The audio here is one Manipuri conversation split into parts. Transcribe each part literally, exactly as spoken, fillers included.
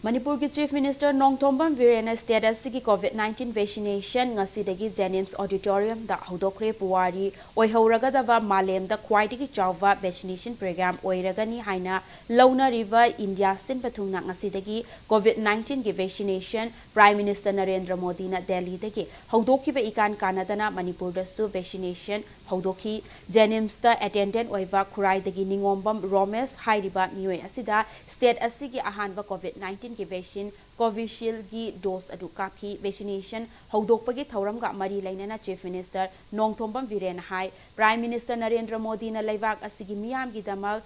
ꯃꯅꯤꯄꯨꯔꯒꯤ Chief Minister ꯅꯣꯡꯊꯣꯝꯕꯝ ꯕꯤꯔꯦꯟꯅ state ꯑꯁꯤꯒꯤ COVID nineteen vaccination ꯉꯁꯤꯗꯒꯤ JNIMS Auditoriumꯗ ꯍꯧꯗꯣꯛꯈ꯭ꯔꯦ꯫ ꯄꯨꯋꯥꯔꯤ ꯑꯣꯏꯍꯧꯔꯒꯗꯕ ꯃꯥꯂꯦꯝꯗ ꯈ꯭ꯋꯥꯏꯗꯒꯤ ꯆꯥꯎꯕ vaccination program ꯑꯣꯏꯔꯒꯅꯤ ꯍꯥꯏꯅ ꯂꯧꯅꯔꯤꯕ ꯏꯟꯗꯤꯌꯥ ꯁꯤꯟꯕ ꯊꯨꯡꯅ ꯉꯁꯤꯗꯒꯤ COVID nineteenꯒꯤ vaccination Prime Minister Narendra ꯃꯣꯗꯤꯅ ꯗꯦꯜꯂꯤꯗꯒꯤ ꯍꯧꯗꯣꯛꯈꯤꯕ ꯏꯀꯥꯟ ꯀꯥꯟꯅꯗꯅ ꯃꯅꯤꯄꯨꯔꯗꯁꯨ vaccination ꯍꯧꯗꯣꯛꯈꯤ꯫ JNIMSꯇ attendant ꯑꯣꯏꯕ ꯈꯨꯔꯥꯏꯗꯒꯤ ꯅꯤꯉꯣꯝꯕꯝ ꯔꯣꯃꯦꯁ ꯍꯥꯏꯔꯤꯕ ꯃꯤꯑꯣꯏ ꯑꯁꯤꯗ state ꯑꯁꯤꯒꯤ ꯑꯍꯥꯟꯕ COVID nineteenꯒꯤ vaccine Covisheldꯒꯤ dose ꯑꯗꯨ ꯀꯥꯞꯈꯤ꯫ Vaccination ꯍꯧꯗꯣꯛꯄꯒꯤ ꯊꯧꯔꯝꯒ ꯃꯔꯤ ꯂꯩꯅꯅ Chief Minister ꯅꯣꯡꯊꯣꯝꯕꯝ ꯕꯤꯔꯦꯟꯅ ꯍꯥꯏ, Prime Minister ꯅꯔꯦꯟꯗ꯭ꯔ ꯃꯣꯗꯤꯅ ꯂꯩꯕꯥꯛ ꯑꯁꯤꯒꯤ ꯃꯤꯌꯥꯝꯒꯤꯗꯃꯛ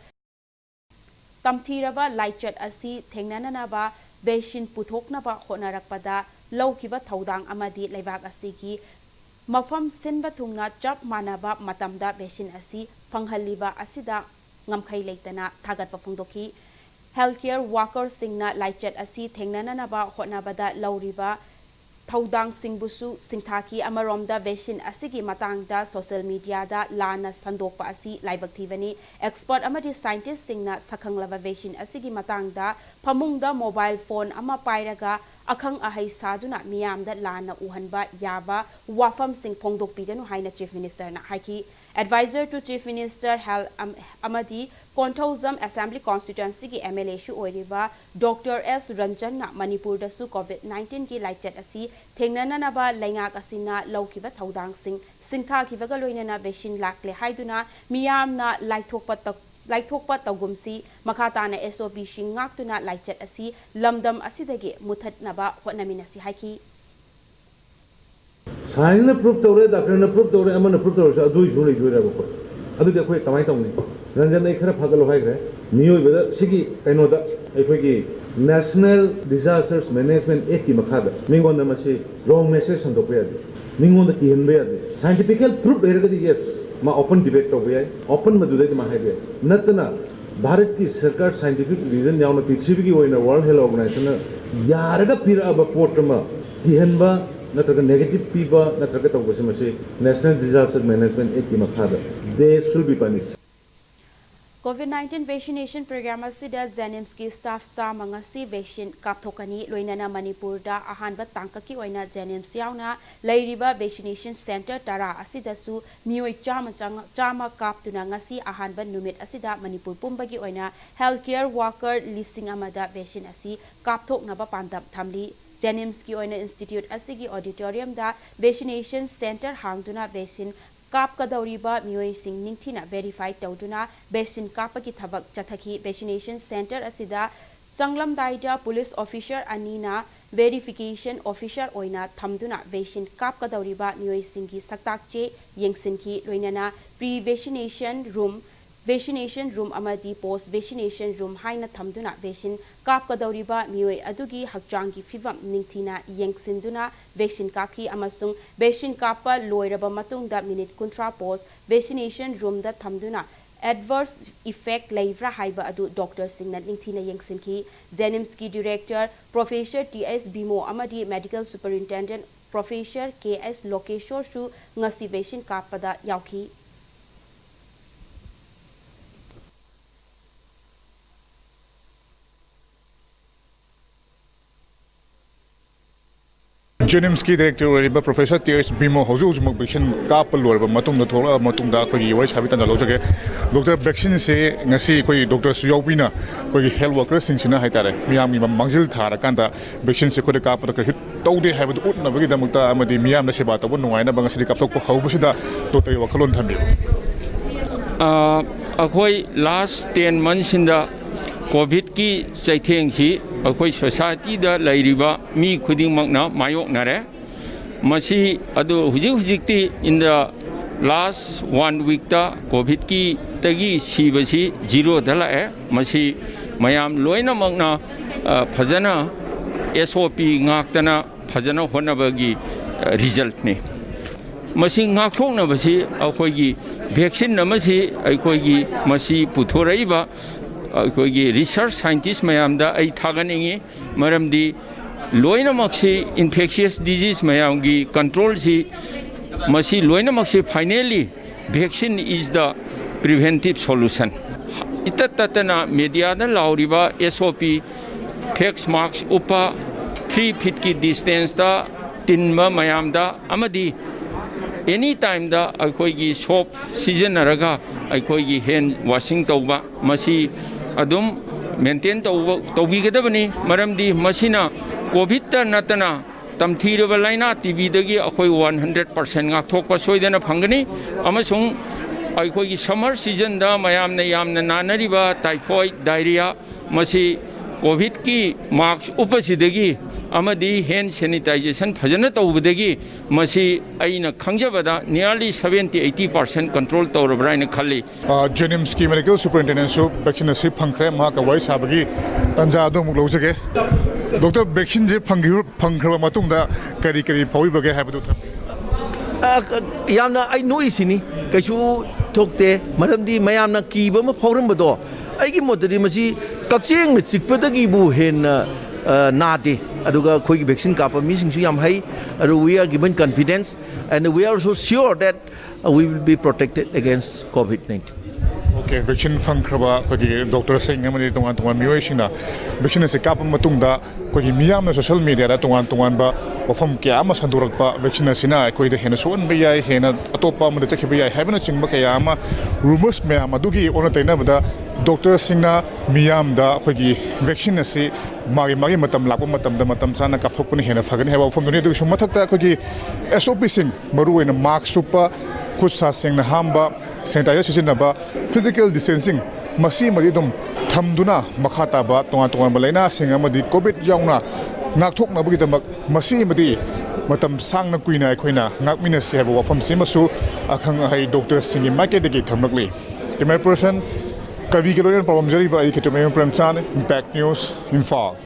ꯇꯝꯊꯤꯔꯕ ꯂꯥꯏꯆꯠ ꯑꯁꯤ ꯊꯦꯡꯅꯅꯅꯕ vaccine ꯄꯨꯊꯣꯛꯅꯕ ꯍꯣꯠꯅꯔꯛꯄꯗ ꯂꯧꯈꯤꯕ ꯊꯧꯗꯥꯡ ꯑꯃꯗꯤ ꯂꯩꯕꯥꯛ ꯑꯁꯤꯒꯤ ꯃꯐꯝ ꯁꯤꯟꯕ ꯊꯨꯡꯅ ꯆꯞ ꯃꯥꯟꯅꯕ ꯃꯇꯝꯗ vaccine ꯑꯁꯤ ꯐꯪꯍꯜꯂꯤꯕ ꯑꯁꯤꯗ ꯉꯝꯈꯩ ꯂꯩꯇꯅ ꯊꯥꯒꯠꯄ ꯐꯣꯡꯗꯣꯛꯈꯤ꯫ Healthcare workerꯁꯤꯡꯅ ꯂꯥꯏꯆꯠ ꯑꯁꯤ ꯊꯦꯡꯅꯅꯅꯕ ꯍꯣꯠꯅꯕꯗ ꯂꯧꯔꯤꯕ ꯊꯧꯗꯥꯡꯁꯤꯡꯕꯨꯁꯨ ꯁꯤꯡꯊꯥꯈꯤ꯫ ꯑꯃꯔꯣꯝꯗ vaccine ꯑꯁꯤꯒꯤ ꯃꯇꯥꯡꯗ social mediaꯗ ꯂꯥꯟꯅ ꯁꯟꯗꯣꯛꯄ ꯑꯁꯤ ꯂꯥꯏꯕꯛ ꯊꯤꯕꯅꯤ꯫ Expert ꯑꯃꯗꯤ scientistꯁꯤꯡꯅ ꯁꯛꯈꯪꯂꯕ vaccine ꯑꯁꯤꯒꯤ ꯃꯇꯥꯡꯗ ꯐꯃꯨꯡꯗ mobile phone ꯑꯃ ꯄꯥꯏꯔꯒ ꯑꯈꯪ ꯑꯍꯩ ꯁꯥꯗꯨꯅ ꯃꯤꯌꯥꯝꯗ ꯂꯥꯟꯅ ꯎꯍꯟꯕ ꯌꯥꯕ ꯋꯥꯐꯝꯁꯤꯡ ꯐꯣꯡꯗꯣꯛꯄꯤꯒꯅꯨ ꯍꯥꯏꯅ Chief Ministerꯅ ꯍꯥꯏꯈꯤ꯫ Advisor to Chief Minister Health ꯑꯃꯗꯤ ꯀꯣꯟꯊꯧꯖꯝ Assembly Constituencyꯒꯤ MLAꯁꯨ ꯑꯣꯏꯔꯤꯕ Doctor S ꯔꯟꯖꯟꯅ ꯃꯅꯤꯄꯨꯔꯗꯁꯨ COVID nineteenꯒꯤ ꯂꯥꯏꯆꯠ ꯑꯁꯤ ꯊꯦꯡꯅꯅꯅꯕ ꯂꯩꯉꯥꯛ ꯑꯁꯤꯅ ꯂꯧꯈꯤꯕ ꯊꯧꯗꯥꯡꯁꯤꯡ ꯁꯤꯡꯊꯥꯈꯤꯕꯒ ꯂꯣꯏꯅꯅ vaccine ꯂꯥꯛꯂꯦ ꯍꯥꯏꯗꯨꯅ ꯃꯤꯌꯥꯝꯅ ꯂꯥꯏꯊꯣꯛꯄ ꯇꯧ-, ꯂꯥꯏꯊꯣꯛꯄ ꯇꯧꯒꯨꯝꯁꯤ꯫ ꯃꯈꯥ ꯇꯥꯅ SOPꯁꯤꯡ ꯉꯥꯛꯇꯨꯅ ꯂꯥꯏꯆꯠ ꯑꯁꯤ ꯂꯝꯗꯝ ꯑꯁꯤꯗꯒꯤ ꯃꯨꯊꯠꯅꯕ ꯍꯣꯠꯅꯃꯤꯟꯅꯁꯤ ꯍꯥꯏꯈꯤ꯫ Scienceꯅ prove ꯇꯧꯔꯦ, doctorꯅ prove ꯇꯧꯔꯦ, ꯑꯃꯅ prove ꯇꯧꯔꯁꯨ ꯑꯗꯨꯏꯁꯨ ꯂꯩꯗꯣꯏꯔꯕꯀꯣ? ꯑꯗꯨꯗꯤ ꯑꯩꯈꯣꯏ ꯀꯃꯥꯏꯅ ꯇꯧꯅꯤ? ꯔꯟꯖꯟ, ꯑꯩ ꯈꯔ ꯐꯥꯒꯠꯂꯣ ꯍꯥꯏꯈ꯭ꯔꯦ꯫ ꯃꯤꯑꯣꯏꯕꯗ ꯁꯤꯒꯤ ꯀꯩꯅꯣꯗ ꯑꯩꯈꯣꯏꯒꯤ National Disasters Management Actꯀꯤ ꯃꯈꯥꯗ ꯃꯤꯉꯣꯟꯗ ꯃꯁꯤ wrong message ꯁꯟꯗꯣꯛꯄ ꯌꯥꯗꯦ, ꯃꯤꯉꯣꯟꯗ ꯀꯤꯍꯟꯕ ꯌꯥꯗꯦ꯫ Scientifical proof ꯂꯩꯔꯒꯗꯤ yes, ꯃꯥ open debate ꯇꯧꯕ ꯌꯥꯏ, open ꯃꯗꯨꯗꯩꯗ ꯃꯥ ꯍꯥꯏꯕ ꯌꯥꯏ꯫ ꯅꯠꯇꯅ ꯚꯥꯔꯠꯀꯤ ꯁꯔꯀꯥꯔ, scientific reason ꯌꯥꯎꯅ ꯄ꯭ꯔꯤꯊꯤꯕꯤꯒꯤ ꯑꯣꯏꯅ World Health Organizationꯅ ꯌꯥꯔꯒ ꯄꯤꯔꯛꯑꯕ ꯄꯣꯠ ꯑꯃ ꯀꯤꯍꯟꯕ ꯅꯠꯇ꯭ꯔꯒ negative ꯄꯤꯕ ꯅꯠꯇ꯭ꯔꯒ ꯇꯧꯕꯁꯦ ꯃꯁꯤ National Disaster Management Actꯀꯤ ꯃꯈꯥꯗ they should be punished꯫ COVID nineteen vaccination program ꯑꯁꯤꯗ JNIMSꯀꯤ staff ꯆꯥꯝꯃ ꯉꯁꯤ vaccine ꯀꯥꯞꯊꯣꯛꯀꯅꯤ꯫ ꯂꯣꯏꯅꯅ ꯃꯅꯤꯄꯨꯔꯗ ꯑꯍꯥꯟꯕ ꯇꯥꯡꯀꯛꯀꯤ ꯑꯣꯏꯅ JNIMS ꯌꯥꯎꯅ ꯂꯩꯔꯤꯕ vaccination centre ꯇꯔꯥ ꯑꯁꯤꯗꯁꯨ ꯃꯤꯑꯣꯏ ꯆꯥꯝꯃ ꯆꯪ-, ꯆꯥꯝꯃ ꯀꯥꯞꯇꯨꯅ ꯉꯁꯤ ꯑꯍꯥꯟꯕ ꯅꯨꯃꯤꯠ ꯑꯁꯤꯗ ꯃꯅꯤꯄꯨꯔ ꯄꯨꯝꯕꯒꯤ ꯑꯣꯏꯅ healthcare worker ꯂꯤꯁꯤꯡ ꯑꯃꯗ vaccine ꯑꯁꯤ ꯀꯥꯞꯊꯣꯛꯅꯕ ꯄꯥꯟꯗꯝ ꯊꯝꯂꯤ꯫ JNIMSꯀꯤ ꯑꯣꯏꯅ institute ꯑꯁꯤꯒꯤ auditoriumꯗ vaccination centre ꯍꯥꯡꯗꯨꯅ vaccine ꯀꯥꯞꯀꯗꯧꯔꯤꯕ ꯃꯤꯑꯣꯏꯁꯤꯡ ꯅꯤꯡꯊꯤꯅ verify ꯇꯧꯗꯨꯅ vaccine ꯀꯥꯞꯄꯒꯤ ꯊꯕꯛ ꯆꯠꯊꯈꯤ꯫ Vaccination centre ꯑꯁꯤꯗ ꯆꯪꯂꯝꯗꯥꯏꯗ police officer ꯑꯅꯤꯅ verification officer ꯑꯣꯏꯅ ꯊꯝꯗꯨꯅ vaccine ꯀꯥꯞꯀꯗꯧꯔꯤꯕ ꯃꯤꯑꯣꯏꯁꯤꯡꯒꯤ ꯁꯛꯇꯥꯛ ꯆꯦ ꯌꯦꯡꯁꯤꯟꯈꯤ꯫ ꯂꯣꯏꯅꯅ pre vaccination room, vaccination room ꯑꯃꯗꯤ post vaccination room ꯍꯥꯏꯅ ꯊꯝꯗꯨꯅ vaccine ꯀꯥꯞꯀꯗꯧꯔꯤꯕ ꯃꯤꯑꯣꯏ ꯑꯗꯨꯒꯤ ꯍꯛꯆꯥꯡꯒꯤ ꯐꯤꯕꯝ ꯅꯤꯡꯊꯤꯅ ꯌꯦꯡꯁꯤꯟꯗꯨꯅ vaccine ꯀꯥꯞꯈꯤ ꯑꯃꯁꯨꯡ vaccine ꯀꯥꯞꯄ ꯂꯣꯏꯔꯕ ꯃꯇꯨꯡꯗ minute ꯀꯨꯟꯊ꯭ꯔꯥ post vaccination roomꯗ ꯊꯝꯗꯨꯅ adverse effect ꯂꯩꯕ꯭ꯔꯥ ꯍꯥꯏꯕ ꯑꯗꯨ doctorꯁꯤꯡꯅ ꯅꯤꯡꯊꯤꯅ ꯌꯦꯡꯁꯤꯟꯈꯤ꯫ JNIMSꯀꯤ director Professor T S Bhimo ꯑꯃꯗꯤ medical superintendent Professor K S Lokeshwarꯁꯨ ꯉꯁꯤ vaccine ꯀꯥꯞꯄꯗ ꯌꯥꯎꯈꯤ꯫ JNIMSꯀꯤ director ꯑꯣꯏꯔꯤꯕ Professor T S Bhimo ꯍꯧꯖꯤꯛ ꯍꯧꯖꯤꯛꯃꯛ vaccine ꯀꯥꯞꯄ ꯂꯣꯏꯔꯕ ꯃꯇꯨꯡꯗ ꯊꯣꯛꯂꯛꯑꯕ ꯃꯇꯨꯡꯗ ꯑꯩꯈꯣꯏꯒꯤ ꯋꯥꯔꯤ ꯁꯥꯕꯒꯤ ꯇꯥꯟꯖꯥ ꯂꯧꯖꯒꯦ꯫ Doctor, vaccineꯁꯦ ꯉꯁꯤ ꯑꯩꯈꯣꯏ doctorꯁꯨ ꯌꯥꯎꯕꯤꯅ ꯑꯩꯈꯣꯏꯒꯤ health workerꯁꯤꯡꯁꯤꯅ ꯍꯥꯏꯇꯥꯔꯦ, ꯃꯤꯌꯥꯝꯒꯤ ꯃꯥꯡꯖꯤꯜ ꯊꯥꯔꯀꯥꯟꯗ vaccineꯁꯦ ꯑꯩꯈꯣꯏꯗ ꯀꯥꯞꯄꯗ ꯀꯩꯁꯨ ꯇꯧꯗꯦ ꯍꯥꯏꯕꯗꯨ ꯎꯠꯅꯕꯒꯤꯗꯃꯛꯇ ꯑꯃꯗꯤ ꯃꯤꯌꯥꯝꯅ ꯁꯦꯕꯥ ꯇꯧꯕ ꯅꯨꯡꯉꯥꯏꯅꯕ ꯉꯁꯤꯗꯤ ꯀꯥꯞꯊꯣꯛꯄ ꯍꯧꯕꯁꯤꯗ doctorꯒꯤ ꯋꯥꯈꯜꯂꯣꯟ ꯊꯝꯕꯤꯌꯨ꯫ ꯑ, ꯑꯩꯈꯣꯏ last ten monthsꯁꯤꯗ COVIDꯀꯤ ꯆꯩꯊꯦꯡꯁꯤ ꯑꯩꯈꯣꯏ societyꯗ ꯂꯩꯔꯤꯕ ꯃꯤ ꯈꯨꯗꯤꯡꯃꯛꯅ ꯃꯥꯌꯣꯛꯅꯔꯦ꯫ ꯃꯁꯤ ꯑꯗꯨ ꯍꯧꯖꯤꯛ ꯍꯧꯖꯤꯛꯇꯤ in the last one weekꯇ COVIDꯀꯤꯗꯒꯤ ꯁꯤꯕꯁꯤ zeroꯗ ꯂꯥꯛꯑꯦ꯫ ꯃꯁꯤ ꯃꯌꯥꯝ ꯂꯣꯏꯅꯃꯛꯅ, ꯑ, ꯐꯖꯅ SOP ꯉꯥꯛꯇꯅ ꯐꯖꯅ ꯍꯣꯠꯅꯕꯒꯤ, ꯑ, resultꯅꯤ꯫ ꯃꯁꯤ ꯉꯥꯛꯊꯣꯛꯅꯕꯁꯤ ꯑꯩꯈꯣꯏꯒꯤ vaccine ꯑꯃꯁꯤ ꯑꯩꯈꯣꯏꯒꯤ ꯃꯁꯤ ꯄꯨꯊꯣꯔꯛꯏꯕ ꯑꯩꯈꯣꯏꯒꯤ research scientist ꯃꯌꯥꯝꯗ ꯑꯩ ꯊꯥꯒꯠꯅꯤꯡꯏ꯫ ꯃꯔꯝꯗꯤ ꯂꯣꯏꯅꯃꯛꯁꯤ infectious disease ꯃꯌꯥꯝꯒꯤ controlꯁꯤ ꯃꯁꯤ ꯂꯣꯏꯅꯃꯛꯁꯤ finally vaccine is the preventive solution꯫ ꯏꯇꯠ ꯇꯠꯇꯅ ꯃꯦꯗꯤꯌꯥꯗ ꯂꯥꯎꯔꯤꯕ S O P, face mask ꯎꯞꯄ, three feetꯀꯤ distanceꯇ ꯇꯤꯟꯕ ꯃꯌꯥꯝꯗ, ꯑꯃꯗꯤ any timeꯗ ꯑꯩꯈꯣꯏꯒꯤ soap ꯁꯤꯖꯤꯟꯅꯔꯒ ꯑꯩꯈꯣꯏꯒꯤ hand washing ꯇꯧꯕ, ꯃꯁꯤ ꯑꯗꯨꯝ maintain ꯇꯧꯕ, ꯇꯧꯕꯤꯒꯗꯕꯅꯤ꯫ ꯃꯔꯝꯗꯤ ꯃꯁꯤꯅ COVIDꯇ ꯅꯠꯇꯅ ꯇꯝꯊꯤꯔꯕ ꯂꯥꯏꯅꯥ TBꯗꯒꯤ ꯑꯩꯈꯣꯏ one hundred percent ꯉꯥꯛꯊꯣꯛꯄ ꯁꯣꯏꯗꯅ ꯐꯪꯒꯅꯤ꯫ ꯑꯃꯁꯨꯡ ꯑꯩꯈꯣꯏꯒꯤ summer seasonꯗ ꯃꯌꯥꯝꯅ ꯌꯥꯝꯅ ꯅꯥꯅꯔꯤꯕ typhoid, diarrhea, ꯃꯁꯤ COVIDꯀꯤ mask ꯎꯞꯄꯁꯤꯗꯒꯤ ꯑꯃꯗꯤ hand sanitization ꯐꯖꯅ ꯇꯧꯕꯗꯒꯤ ꯃꯁꯤ ꯑꯩꯅ ꯈꯪꯖꯕꯗ nearly seventy eighty percent control ꯇꯧꯔꯕ꯭ꯔꯥ ꯍꯥꯏꯅ ꯈꯜꯂꯤ꯫ ꯑ, JNIMSꯀꯤ medical superintendentꯁꯨ vaccine ꯑꯁꯤ ꯐꯪꯈ꯭ꯔꯦ꯫ ꯃꯍꯥꯛꯀ ꯋꯥꯔꯤ ꯁꯥꯕꯒꯤ ꯇꯥꯟꯖꯥ ꯑꯗꯨ ꯑꯃꯨꯛ ꯂꯧꯖꯒꯦ꯫ Doctor, vaccineꯁꯦ ꯐꯪꯈꯤꯕ, ꯐꯪꯈ꯭ꯔꯕ ꯃꯇꯨꯡꯗ ꯀꯔꯤ ꯀꯔꯤ ꯐꯥꯎꯕꯤꯕꯒꯦ ꯍꯥꯏꯕꯗꯨ ꯊꯝꯕꯤꯌꯨ꯫ ꯑ, ꯀ-, ꯌꯥꯝꯅ ꯑꯩ ꯅꯣꯛꯏꯁꯤꯅꯤ, ꯀꯩꯁꯨ ꯊꯣꯛꯇꯦ꯫ ꯃꯔꯝꯗꯤ ꯃꯌꯥꯝꯅ ꯀꯤꯕ ꯑꯃ ꯐꯥꯎꯔꯝꯕꯗꯣ, ꯑꯩꯒꯤ ꯃꯣꯠꯇꯗꯤ ꯃꯁꯤ ꯀꯛꯆꯦꯡꯅ ꯆꯤꯛꯄꯗꯒꯤꯕꯨ ꯍꯦꯟꯅ, ꯑ, ꯅꯥꯗꯦ꯫ ꯑꯗꯨꯒ ꯑꯩꯈꯣꯏꯒꯤ vaccine ꯀꯥꯞꯄ ꯃꯤꯁꯤꯡꯁꯨ ꯌꯥꯝ ꯍꯩ꯫ ꯑꯗꯨ we are given confidence and we are also sure that, uh, we will be protected against COVID nineteen. Okay, vaccine ꯐꯪꯈ꯭ꯔꯕ ꯑꯩꯈꯣꯏꯒꯤ doctorꯁꯤꯡ ꯑꯃꯗꯤ ꯇꯣꯉꯥꯟ ꯇꯣꯉꯥꯟꯕ ꯃꯤꯑꯣꯏꯁꯤꯡꯅ vaccine ꯑꯁꯤ ꯀꯥꯞꯄ ꯃꯇꯨꯡꯗ ꯑꯩꯈꯣꯏꯒꯤ ꯃꯤꯌꯥꯝꯅ social mediaꯗ ꯇꯣꯉꯥꯟ ꯇꯣꯉꯥꯟꯕ ꯋꯥꯐꯝ ꯀꯌꯥ ꯑꯃ ꯁꯟꯗꯣꯔꯛꯄ, vaccine ꯑꯁꯤꯅ ꯑꯩꯈꯣꯏꯗ ꯍꯦꯟꯅ ꯁꯣꯛꯍꯟꯕ ꯌꯥꯏ, ꯍꯦꯟꯅ ꯑꯇꯣꯞꯄ ꯑꯃꯗ ꯆꯠꯈꯤꯕ ꯌꯥꯏ ꯍꯥꯏꯕꯅꯆꯤꯡꯕ ꯀꯌꯥ ꯑꯃ, rumors ꯃꯌꯥꯝ ꯑꯗꯨꯒꯤ ꯑꯣꯟꯅ ꯇꯩꯅꯕꯗ doctorꯁꯤꯡꯅ ꯃꯤꯌꯥꯝꯗ ꯑꯩꯈꯣꯏꯒꯤ vaccine ꯑꯁꯤ ꯃꯥꯒꯤ ꯃꯥꯒꯤ ꯃꯇꯝ ꯂꯥꯛꯄ ꯃꯇꯝꯗ ꯃꯇꯝ ꯆꯥꯅ ꯀꯥꯞꯊꯣꯛꯄꯅ ꯍꯦꯟꯅ ꯐꯒꯅꯤ ꯍꯥꯏꯕ ꯋꯥꯐꯝꯗꯨꯅꯤ꯫ ꯑꯗꯨꯒꯤꯁꯨ ꯃꯊꯛꯇ ꯑꯩꯈꯣꯏꯒꯤ S O Pꯁꯤꯡ, ꯃꯔꯨꯑꯣꯏꯅ mask ꯎꯞꯄ, ꯈꯨꯠ ꯁꯥ ꯁꯦꯡꯅ ꯍꯥꯝꯕ, sanitizer ꯁꯤꯖꯤꯟꯅꯕ, physical distancing, ꯃꯁꯤꯃꯗꯤ ꯑꯗꯨꯝ ꯊꯝꯗꯨꯅ ꯃꯈꯥ ꯇꯥꯕ ꯇꯣꯉꯥꯟ ꯇꯣꯉꯥꯟꯕ ꯂꯥꯏꯅꯥꯁꯤꯡ ꯑꯃꯗꯤ COVID ꯌꯥꯎꯅ ꯉꯥꯛꯊꯣꯛꯅꯕꯒꯤꯗꯃꯛ ꯃꯁꯤꯃꯗꯤ ꯃꯇꯝ ꯁꯥꯡꯅ ꯀꯨꯏꯅ ꯑꯩꯈꯣꯏꯅ ꯉꯥꯛꯃꯤꯟꯅꯁꯤ ꯍꯥꯏꯕ ꯋꯥꯐꯝꯁꯤꯃꯁꯨ ꯑꯈꯪ ꯑꯍꯩ doctorꯁꯤꯡꯒꯤ ꯃꯥꯏꯀꯩꯗꯒꯤ ꯊꯝꯂꯛꯂꯤ꯫ Camera person ꯀꯕꯤꯒ ꯂꯣꯏꯅꯅ ꯄꯥꯎꯗꯝꯖꯔꯤꯕ ꯑꯩ ꯈꯦꯇ꯭ꯔꯤꯃꯌꯨꯝ ꯄ꯭ꯔꯦꯝꯆꯥꯟ, Impact News, ꯏꯝꯐꯥꯜ꯫